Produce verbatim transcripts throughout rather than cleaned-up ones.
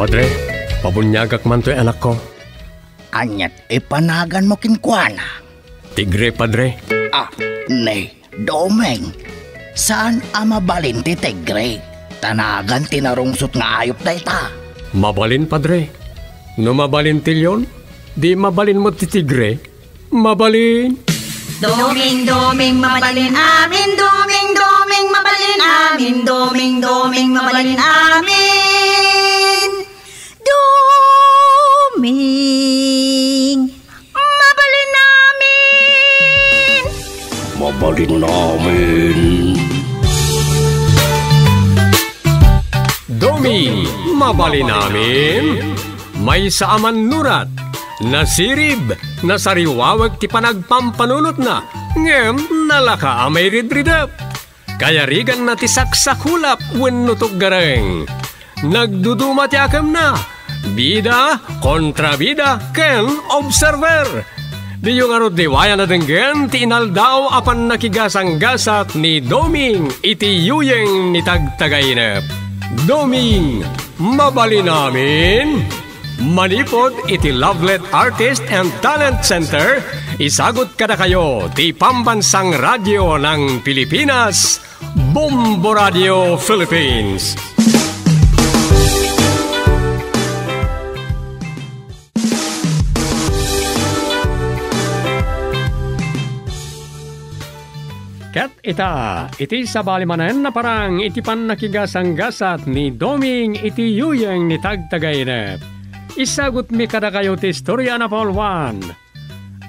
Padre, pabuniagak man toy anakko. Aniat ipanaganmo kenkuana? Tigre, Padre. Ah, ni Doming. Saan a mabalin ti tigre? Ta nagan ti narungsot nga ayup dayta. Mabalin, Padre. No mabalin ti leon, di mabalin met ti tigre. Mabalin. Doming, Doming, mabalin amin. Doming, Doming, mabalin amin. Doming, Doming, mabalin amin. Doming, mabalin amin. Mabalin amin. Doming, mabalin amin. Maysa a mannurat, nasirib, nasariwawag ti panagpampanunotna, ngem nalaka a mairidridep. Kayariganna ti saksakulap wenno tuggareng. Nagduduma ti akemna. Bida, kontrabida, ken observer. Diyo ngarud liwayan a denggen ti inaldaw a pannakigasanggasat ni Doming iti yuyeng ni Tagtagainep. Doming, mabalin amin. Manipud iti Lovelet Artist and Talent Center, isagut kadakayo ti Pambansang Radyo ng Pilipinas, Bombo Radio Philippines. Ket ita, iti sabali manen a parang iti pannakigasanggasat ni Doming iti yuyeng ni Tagtagainep. Isagutmi kadakayo ti istorya a napauluan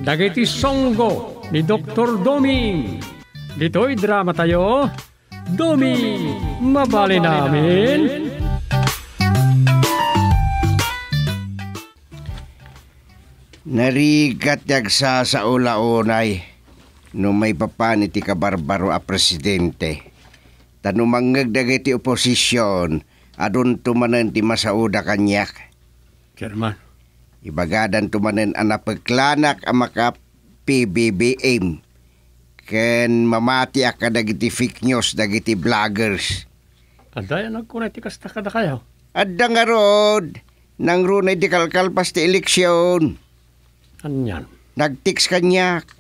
dagiti songgo ni Doktor Doming. Ditoy dramatayo, Doming, mabalin amin. Narigat ti agsasao la unay no maipapan iti kabarbaro a presidente. Ta no mangngeg dagiti oposision, adunto manen ti masaoda kaniak. Chairman. Ibagadanto manen a napeklanak a maka-P B B M ken mamatiak kadagiti fake news dagiti bloggers. Adda aya nagkuna iti kasta kadakayo? Adda ngarud, nangruna idi kalkalpas ti eleksion. Anian? Nag-text kaniak.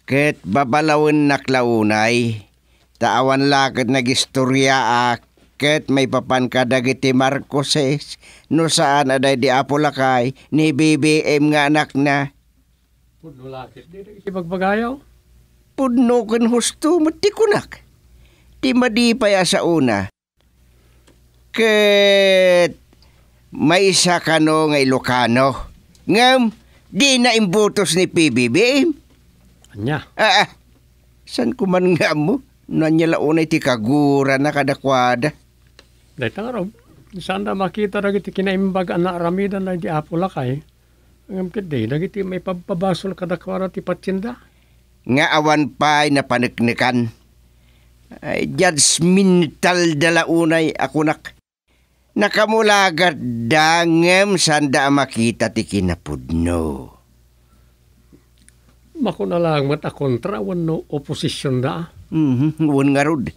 Ket babalawennak la unay, ta awan la ket nagistoriaak ket maipapan kadagiti Marcoses, no saan a daydi Apo Lakay ni B B M nga anakna. Pudno la ket dagiti bagbagayo? Pudno ken husto met ti kunak. Ti madi pay a saona, ket maysa kano nga Ilocano. Ngem dina imbutos ni P B B M. Ania? Ah, ah. Saan ko man nga ammo? No ania la unay ti kagurana kadakuada. Dayta ngarud, saanda makita dagiti kinaimbag a naaramidan daydi Apo Lakay. Ngem ketdi, dagiti maipabpabasol kadakuada ti patienda. Nga awan pay napaneknekan. Ay, judgmental da la unay a kunak. Nakamulagatda ngem saanda a makita ti kinapudno. Makuna laeng met a kontra wenno oposisionda? Mhm, wen ngarud.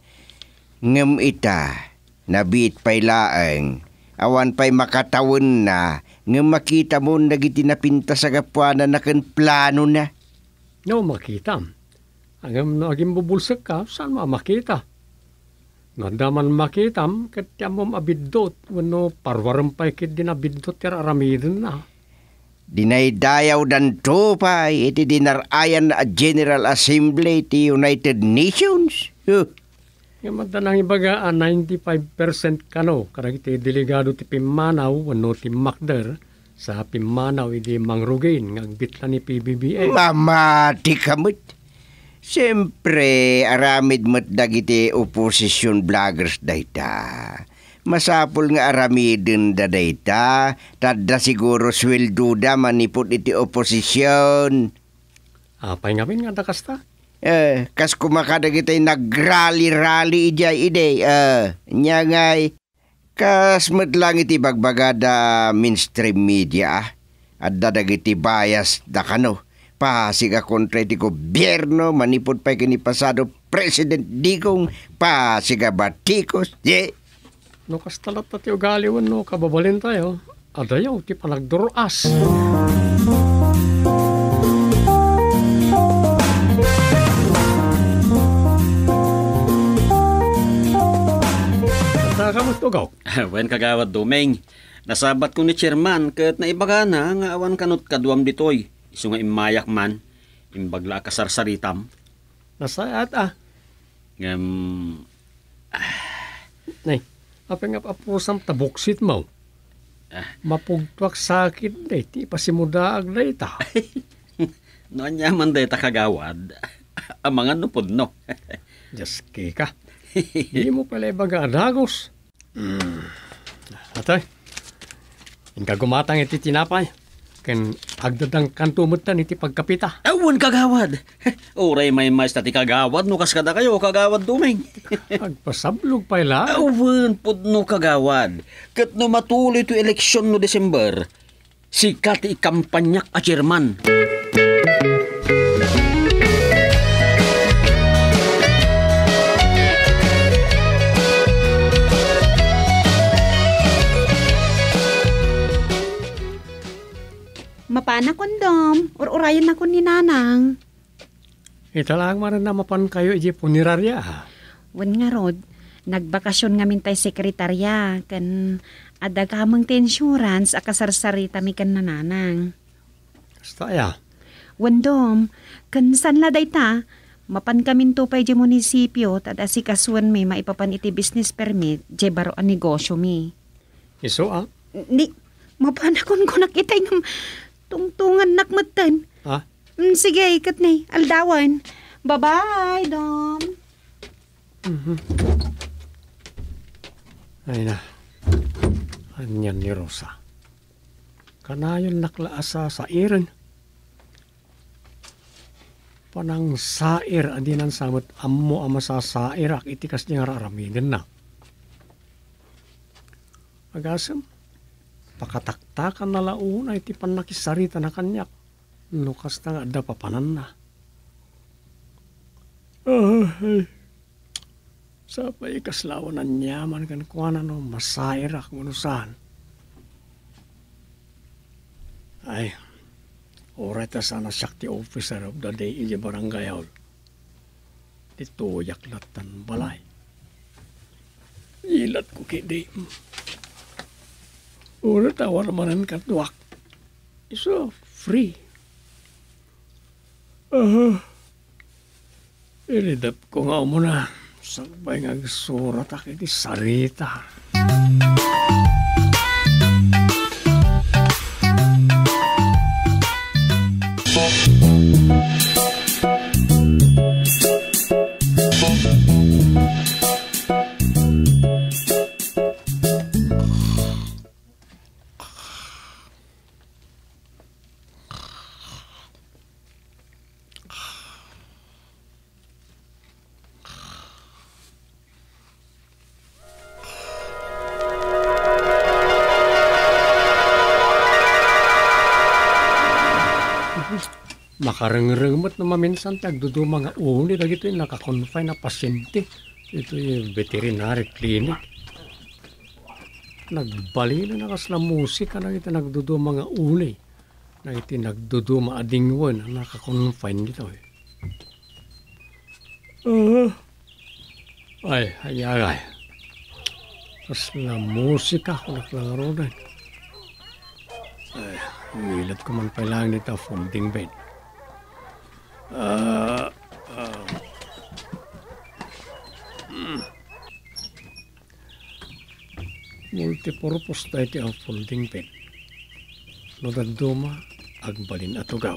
Ngem ita, nabiit pay laeng, awan pay makatawenna, ngem makitamon dagiti napintas a gapuanana ken planona. No, makitam. Ngem no agimbubulsekka, saan mo a makita? No adda man makitam, ket ti ammom a biddut, wenno paruarem pay ketdi a biddut ti ar-aramidenna. Dinaydayawdanto pay iti dinar-ayanna a General Assembly ti United Nations. Huh. Ngem adda nangibaga a ninety-five percent kano kadagiti delegado ti pimmanaw wenno timmakder sa pimmanaw idi mangrugin nga agbitla ni P B B M. Mamatika met. Siempre, aramid met dagiti opposition bloggers dayta. Masapul nga aramidenda dayta, ta adda siguro sueldoda manipud iti oposision. Apay ngamin nga adda kasta? Eh, kas koma kadagiti nagrali-rali idiay idi, eh, ania ngay, kas met lang iti bagbagada mainstream media, ah. Adda dagiti bias da kano. Pasig a kontra iti gobierno, manipud pay ken ni pasado President Digong, pasig a batikos, ye. No kasta latta ti ugali wenno kababalintayo, adayo ti panagdur-as. Ata ka met, Ugaw? Wen, Kagawad Doming. Nasabatkon ni Chairman ket naibagana nga awan kanot kaduam ditoy. Isu nga immayak man, imbag la a kasarsaritam. Nasayaat, a. Ngem, ah. Nay, apay nga apusam ta buksitmo? Ah. Mapugtoak sakit, day, ti ipasimudaag dayta. No aniaman dayta, Kagawad, amangan no pudno. Dios, Kika. Dimo pay la ibaga a dagus. Mm. Atoy, inka gumatang iti tinapay, ken agdadangkanto metten iti pagkapita. Awan, Kagawad. Uray maymaysa ti Kagawad no kas kadakayo, Kagawad Doming. Agpasablog pay la. Awan, pudno, Kagawad. Ket no matuloy ti eleksyon no December, sika ti ikampanyak a chairman. Mapanakon, Dom. Ur-urayennakon ni Nanang. Ita laeng manen a mapankayo idiay punerarya, a? Wen ngarud, nagbakasyon ngamin tay sekretarya, ken adda kameng ti insurance a kasarsaritami ken ni Nanang. Kasta aya? Wen, Dom, ken saan la dayta, mapankaminto pay idiay munisipio, ta adda asikasuenmi maipapan iti business permit, idiay baro a negosyomi. Isu, a? Ni, mapanakon kunak itay ngem tungtungannak metten. A? Mm, sige, ket ni, aldawen. Bye-bye, Dom. Mhm. Ay na. Anian ni Rosa. Kanayonnak la a sasairen. Panangsair a dinan sa met ammo a masasairak iti kasdi nga ar-aramidenna. Agasem, pakataktakanna la unay ti pannakisaritana kaniak no kasta nga adda papananna. Ay, sapay kasla awan aniaman kenkuana no masairak wenno saan. Ay, uray ta saan a siak ti officer of the day idiay barangay hall. Ditoyak lattan balay. Ilatko ketdi. Uray ta awan manen kaduak. Isu, free. Aha. Iridapko nga umuna. Sakbay nga agsuratak iti sarita. Makarengreng met no maminsan ti agduduma nga uni dagitoy naka-confine a pasyente iti veterinary clinic. Nagbalin a kasla musika dagiti nagduduma nga uni. Dagiti nagduduma a dingwen a naka-confine ditoy. Ah. Ay, ay, ay, ay. Kasla musika, kunak la ngaruden. Ay, ilatko man pay laeng dita folding bed. Ah, ah. Hmm. Multipurpose daytoy a folding bed. No dadduma, agbalin a tugaw.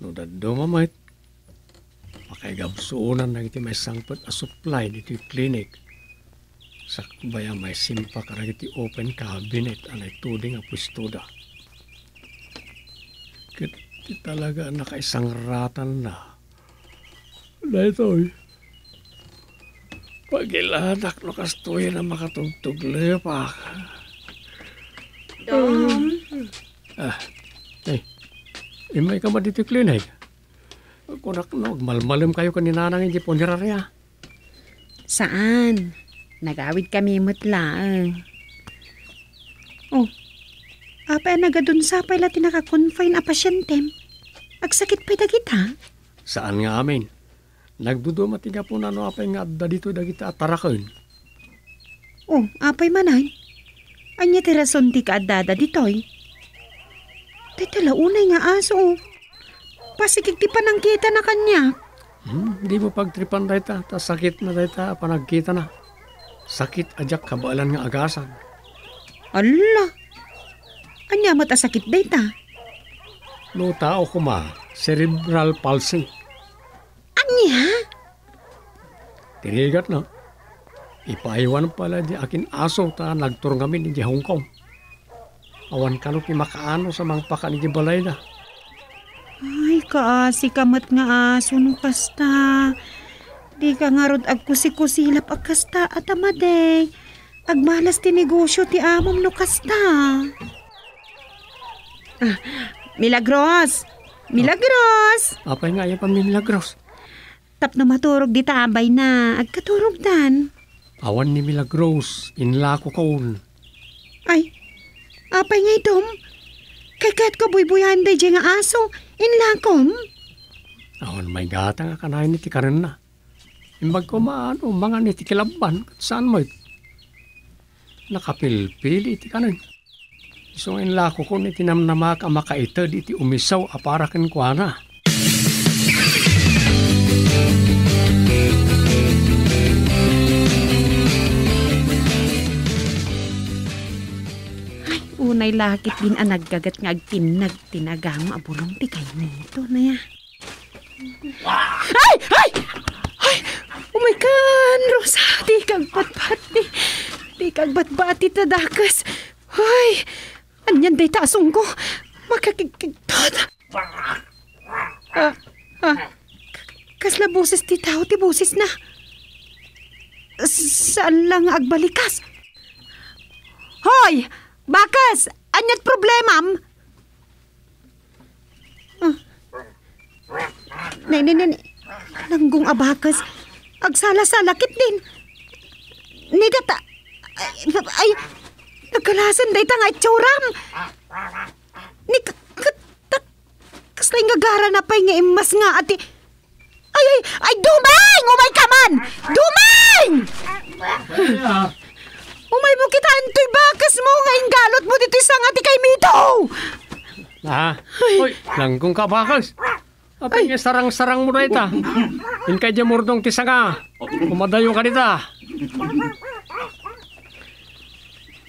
No dadduma met, pakaigabsuonan dagiti maisangpet a supply ditoy clinic. Sakbay a maisimpak dagiti open cabinet a naituding a puestoda. Ket ti talaga a nakaisangratanna daytoy. Pagiladak no kastoyen a makatugtuglepak. Dom. Ah, eh, immayka met ditoy clinic? Kunak no, agmalmalemkayo ken ni Nanang idiay punerarya. Saan. Nagawidkami met laeng. Oh, apay a nagadunsa pay la ti naka-confine a pasientem? Agsakit pay dagita? Saan nga amin. Nagduduma ti gapuna no apay nga adda ditoy dagita a taraken. Oh, apay manen? Ania ti rason ti kaaddada ditoy? Dayta la unay nga aso, oh. Pasikig ti panangkitana kaniak. Hmm, dimo pagtripan dayta, ta sakitna dayta a panagkitana. Sakit a diak kabaelan nga agasan. Alla! Ania met a sakit dayta? No tao koma, cerebral palsy. Ania? Ti rigatna, ipaaywan pay la di akin-aso ta nagtur ngamin idiay Hong Kong. Awan kano ti makaanus a mangpakan idiay balayda. Ay, kaasika met nga aso no kasta. Dika ngarud agkusikusilap a kasta a tamadi. Agmalas ti negosio ti amom no kasta. Ah, Milagros! Milagros! Apay nga aya pay ni Milagros? Tapno maturog dita abayna, agkaturogdan. Awan ni Milagros, inlakokon. Ay, apay ngay, Dom? Kaykayatko a buybuyaen daydiay nga aso, inlakom? Awan maigata nga kanayon iti kanenna. Imbag koma no mangan iti kilabban, ket saan met. Nakapilpili iti kanen. Isu nga inlakokon iti namnamak a makaited iti umisaw a para kenkuana. Ay, unay la ketdin a naggagat nga agtinnag ti nagamo a bulong ti kainito, naya. Ay! Ay! Ay! Umay kan, Rosa! Di kagbatbati! Di kagbatbati ta dakes! Ay! Anian dayta a sunggo? Makakigkigtot! Ah, ah, k-, kasla boses ti tao ti bosesna. S-, saan la nga agbalikas. Hoy! Bakes! Aniat problemam? Ah. Nay, nay, nay, nay. Langgong a bakes. Agsala-sala ketdin. Ni data. Ay, ay, nagkalasen dayta nga itsuram. Ni ka-, kat-, ta-, kasla ingagarana pay nga immas nga ati. Ay, ay, ay, Dumeng! Umay ka man! Dumeng! Umay mo kita, antoy bakes mo nga inggalot mo ditoy sanga ti kaimito? Ah, ay. Uy, langgong ka, bakes. Apay nga sarang-sarang mo dayta. Inka idiay murdong ti sanga. Kumadayo ka dita.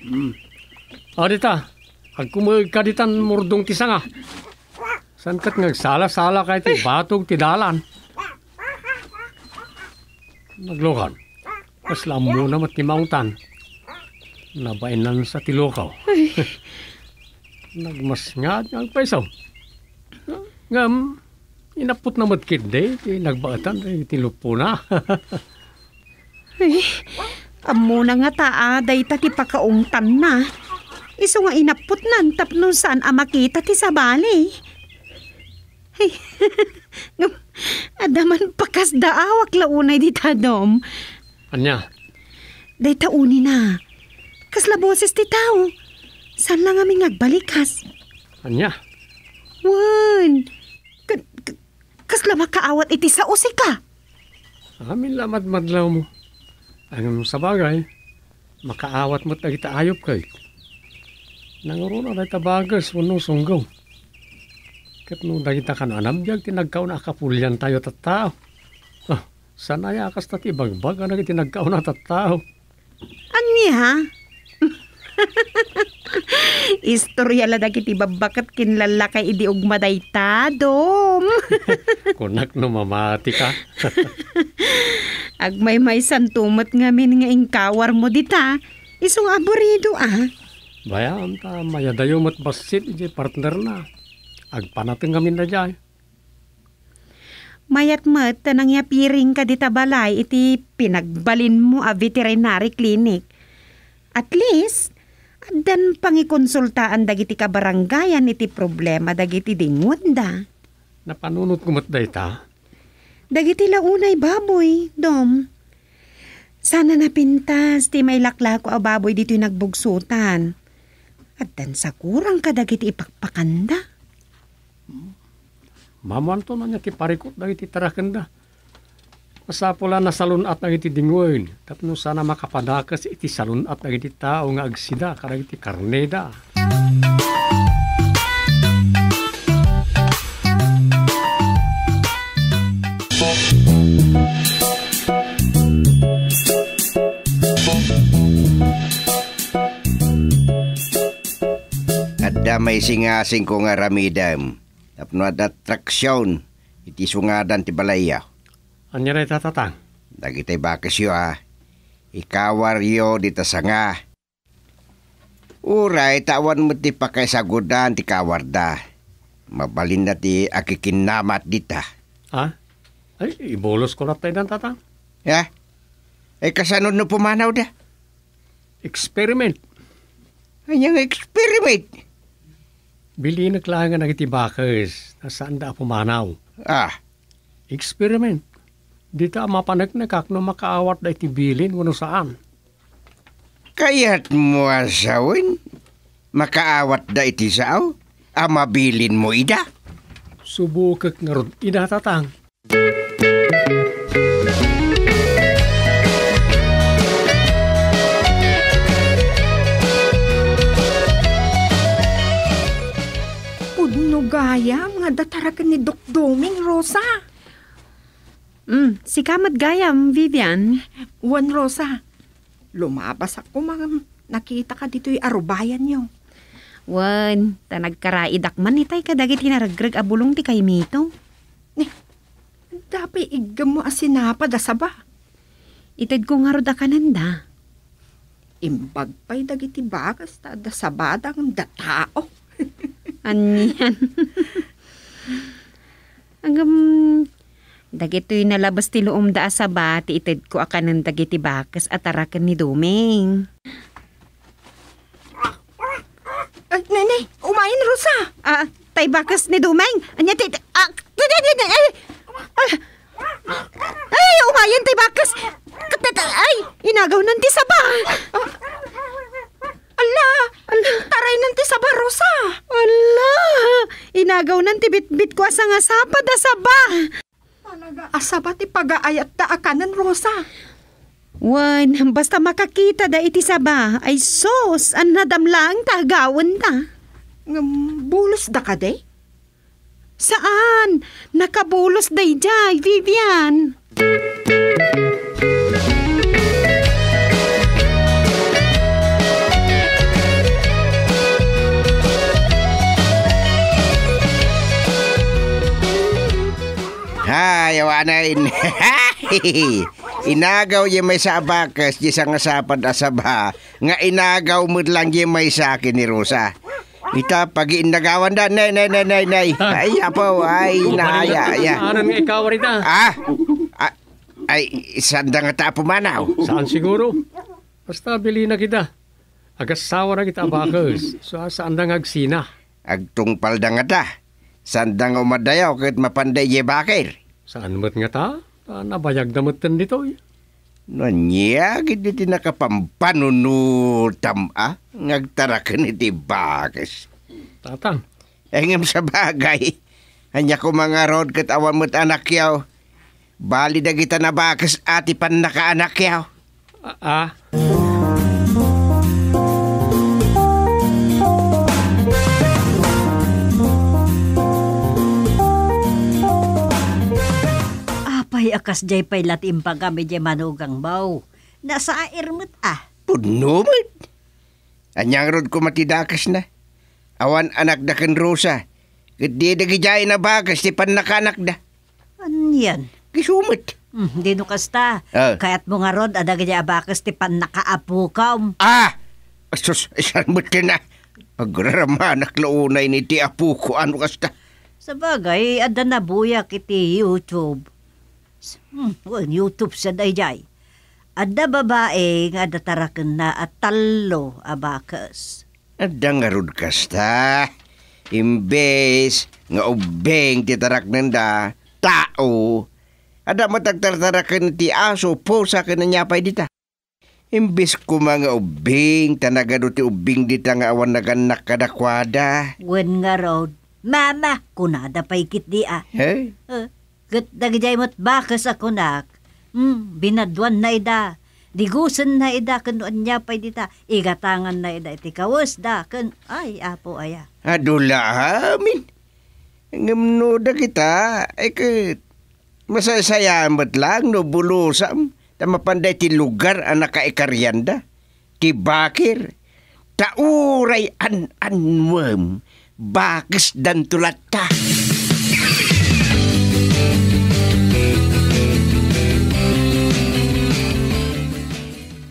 Hmm. Ah, dita. Agkumeg ka ditan murdong ti sanga. Saan ket nga agsala-sala ka iti batog ti dalan? Naglukan. Kasla ammona met ti maungtan. Nabainansa ti lukaw. Ay. Nagmasngad nga agpayso. Ngem, inapputna met ketdi ti nagbaetan iti lupona. Ay, ammona ngata a dayta ti pakaungtanna. Isu nga inapputnan tapno saan a makita ti sabali. Ay, ngem, adda man pakasdaawak la unay dita, Dom. Ania? Dayta unina. Kasla boses ti tao. Saan la ngamin nga agbalikas? Ania? Wen, ka-, ka-, kasla makaawat iti sao, sika? Amin la madmadlawmo. Ngem sabagay, makaawat met dagita ayupko. Nanguruna dayta bakes wenno sunggo. Ket no dagita kano a nabiag ti nagkauna a kapuliantayo a tattao. Ah, saan aya a kasta ti ibagbagana iti nagkauna a tattao? Ania? Istorya la dagiti babbaket ken lallakay idi ugma dayta, Dom. Kunak no mamatika. Agmaymaysanto met ngamin nga inkawarmo dita. Isu nga aburido, a. Bayam ta mayadayo met bassit iti partnerna. Agpanateng ngamin daydiay. Mayat met ta nangiapiringka dita balay iti pinagbalinmo a veterinary clinic. At least, addan pangikonsultaan dagiti kabarangayan iti problema dagiti dingwanda. Napanunotko met dayta. Dagiti la unay baboy, Dom. Saan a napintas ti mailaklako a baboy ditoy nagbugsotan. Addan sakurang kadagiti ipakpakanda. Mamuanto no ania ti parikut dagiti tarakenda. Masapul a nasalun-at dagiti dingwen tapno saan a makapadakes iti salun-at dagiti tao nga agsida kadagiti karneda. Adda maisingasingko nga aramidem tapno adda atraksion iti sungadan ti balayyo. Ania dayta, Tatang? Dagiti bakesyo a ikawaryo dita sanga. Uray ta awan met ti pakaisagudan ti kawarda. Mabalinna ti akikinnamat dita. Ha? Ay, ibulosko latta idan, Tatang. Ha? Ay, kasano no pumanawda? Experiment. Ania nga experiment? Bilinek laeng dagiti bakes, ta saanda a pumanaw. Ah. Experiment. Dita a mapaneknekak no makaawatda iti bilin wenno saan. Kayatmo a sawen? Makaawatda iti sao a mabilinmo ida? Subokek ngarud ida, Tatang. Pudno gayam nga adda taraken ni Doc Doming, Rosa. Mm, sika met gayam, Vivian. Wen, Rosa. Lumabasak koma ngem nakitaka ditoy a rubayanyo. Wen, ta nagkaraidak man itay kadagiti naregreg a bulong ti kaymito. Ni, adda pay iggemmo a sinapad a saba? Itedko ngarud a kanenda. Imbag pay dagiti bakes ta adda sabada ngem da tao. Anian? Ngem, dagitoy nalabes ti luomda a saba ti itedko a kanen dagiti bakes a taraken ni Doming. Ay, nene, umayen, Rosa. Ah, tay bakes ni Doming. Ania ti, ti, ah, ti, ti, ti, ti, ay, ah, ay, umayen tay bakes. Kat-, kat-, ay, inagawnan ti saba. Ala, ala, intaraynan ti saba, Rosa. Ala, inagawnan ti bitbitko a sangasapad a saba. Asaba ti pagaayatta a kanen, Rosa. Wen, basta makakitada iti saba, ay sus, annadam laeng ta agawenda. Ngem, bulosda kadi? Saan? Nakabulos daydiay, Vivian. Hay, awanen. Inagaw diay maysa a bakes diay sangasapad a saba nga inagaw met lang diay maysa ken ni Rosa. Ita, pagiinnagawanda. Nay, nay, nay, nay, nay. Ah. Ay, apo, ay, Mabalin naya, ya. Anan nga ikaw, Rita? Ah? Ah, ay, sanda nga ta pumanaw. Saan siguro? Basta bilina kita. Agassawa na kita a bakes. So, saan da nga agsina? Agtungpal da nga ta. Saan da nga umadayaw ket mapanda idiay bakes? Saan met nga ta? Ta nabayag da metten ditoy. No ania, ket iti nakapampanunot am a nga agtaraken iti bakes. Tatang. Ay, ngem sabagay, ania koma ngarud ket awan met anakyo? Bali dagita nabakes a ti pannakaanakyo. Ah, ah. Apay a kasdiay pay la ti impagam idiay manugangmo? Nasair met a. Pudno met. Ania ngarud koma ti dakesna? Awan anakda ken Rosa, ket di dagidiay nabakes ti pannakaanakda. Anian? Isu met. Hmm, di no kasta. Ah. Kayatmo ngarud a dagidiay a bakes ti pannakaapukom? Ah! Asus, saan met ken a? Agraramanak la unay ni ti apoko, ano kasta? Sabagay, adda nabuyak iti YouTube. Hmm, wen, YouTube sa daydiay. Adda babai nga adda tarakenna a tallo a bakes. Adda ngarud kasta, imbes nga ubbing ti taraknenda, tao, adda met agtartaraken ti aso, pusa, ken ania pay dita. Imbes koma nga ubbing, ta nagadu ti ubbing dita nga awan nagannak kadakuada. Wen ngarud, "Mama," kunada pay ketdi a. He? Eh, ket dagidiay met bakes a kunak, hmm, binaduanna ida, digusenna ida ken no ania pay dita, igatanganna ida iti kawesda ken, ay, Apo aya. Adu la amin. Ngem no dagita, ay ket masaysayaat met laeng no bulosam, ta mapanda iti lugar a nakaikarianda, ti bakir. Ta uray an-annuem, bakesdanto latta.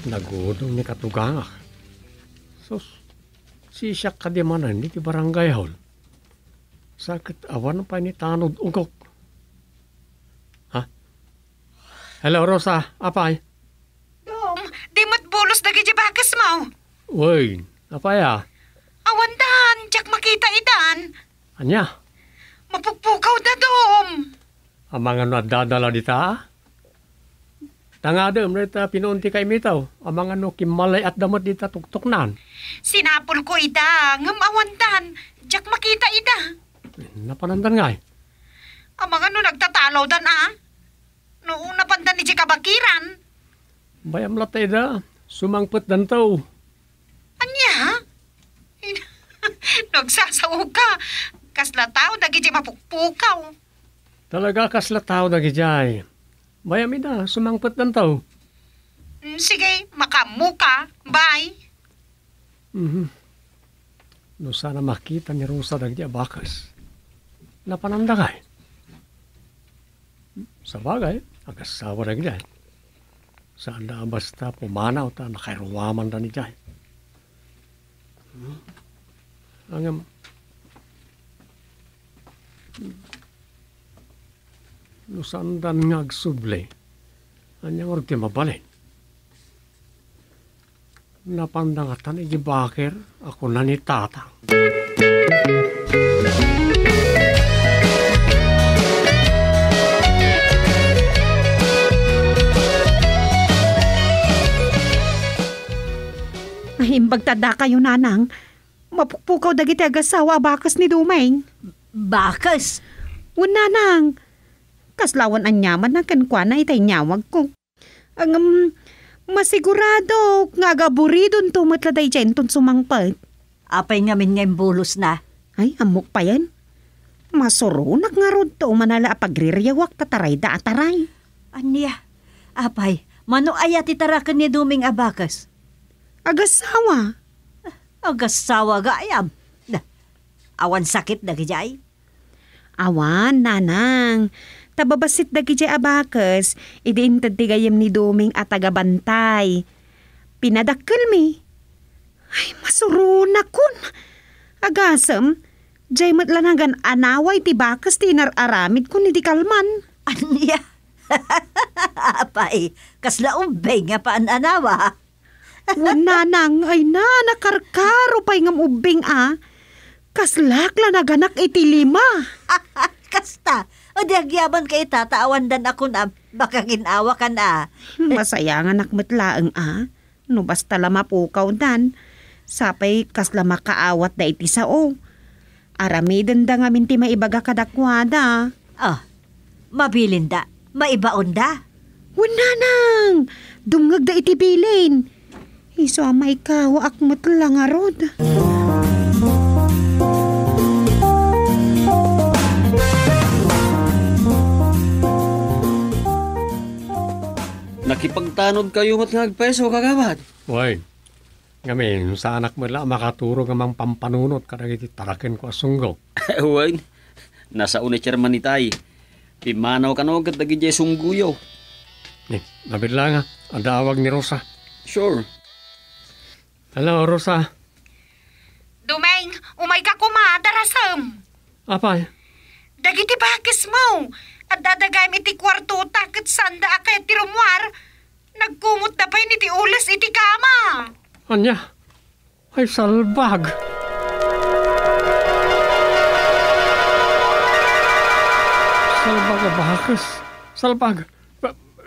Nagudong ni katugangak. Sus, sisiak kadi manen iti barangay hall. Sa ket awan pay ni tanod ugok. Ha? Hello, Rosa. Apay? Dom, di met bulos dagiti bakesmo. Wen, apay a? Awandan, diak makita idan. Ania? Mapukpukaw da, Dom. Amangan no adda la dita? Tangadem dayta pinuon ti kaimitaw. Amangan no kimmalay-atda met dita tuktuknan. Sinapulko ida, ngem awandan. Diak makita ida. Napanandan ngay? Amangan no nagtatalawdan a? No napandan idiay kabakiran? Bay-am latta ida, sumangpetdanto. Ania? Nagsasaoka. Kasla tao dagiti mapukpukaw. Talaga kasla tao dagidiay. Bay-am ida, sumangpetdanto. Mm, sige, makaammoka. Bye. Mhm. No saan a makita ni Rosa dagiti abakes, napananda ngay? Sabagay, agassawa dagiti. Saanda a basta pumanaw ta nakairuamanda ni Jay. Hmm? Ngem, no saandan nga agsubli, ania ngarud ti mabalin? Napanda ngatan iti bakir a kuna ni Tatang. Ay, imbag ta addakayo, Nanang. Mapukpukaw dagiti agassawa a bakes ni Dumeng. Bakes? Wen, Nanang. Kasla awan aniamanna kenkuana ita inyawagko. Ngem, masiguradok nga agaburidonto met la daydiay inton sumangpet. Apay ngamin nga imbulosna? Ay, ammok payen. Masuronak ngarud ta umana la a pagririawak ta tarayda a taray. Ania? Apay, mano aya ti taraken ni Dumeng a bakes? Agassawa. Agassawa gayam. Da, awan sakit dagidiay? Awan, Nanang. Ta babassit dagidiay a bakes, idi inted ti gayyem ni Dumeng a tagabantay. Pinadakkelmi. Ay, masuronakon. Agasem, diay met la nagan-anawa iti bakes ti inar-aramidkon idi kalman. Ania? Apay, kasla ubbing nga paan-anawa? Wen, Nanang, ay na, nakarkaro pay ngem ubbing a. Kaslak la naganak iti lima. Kasta, o di agyamanka ita ta awandan a kunam, bakagin-awakan a. Masayanganak met laeng a, no basta la mapukawdan. Sapay kasla makaawatda iti sao. Aramidenda ngamin ti maibaga kadakuada. Ah, mabilinda, maibaonda? Wen, Nanang, dumngegda iti bilin. Isu a maikawaak met la ngarud. Nakipagtanodkayo met nga agpeso, kagawad? Wen. Ngamin, saanak met la a makaturog a mangpampanunot kadagiti tarakenko a sunggo. Wen, nasao ni Chairman itay. Pimmanaw kano ket dagidiay sunggoyo. Ni, nabit la nga, adda awag ni Rosa. Sure. Hello, Rosa. Dumeng, umayka koma, darasem. Apay? Dagiti bakesmo. Adda dagayam iti kuartota ket saanda a kayat ti rummuar. Nagkumotda pay iti ules iti kama. Ania? Ay, salbag! Salbag a bakes. Salbag.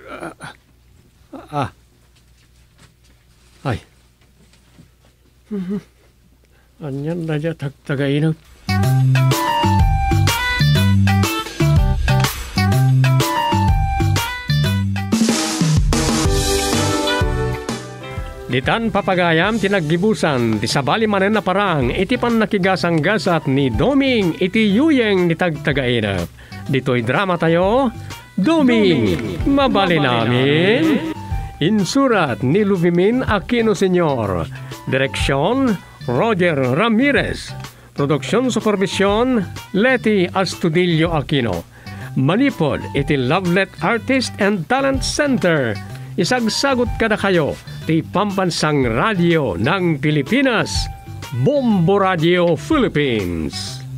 Ah, ah. Ay. Anian dayta tagtagainep? Ditan papagayam ti naggibusan ti sabali manen a parang iti pannakigasanggasat ni Doming iti yuyeng ni tagtagainep. Ditoy dramatayo, Doming, mabalin amin. Insurat ni Lubimin Aquino Senior. Direksyon, Roger Ramirez. Produksion supervision, Leti Astudillo Aquino. Manipud iti Lovelet Artist and Talent Center, isagsagut kadakayo ti Pambansang Radio ng Pilipinas, Bombo Radio Philippines.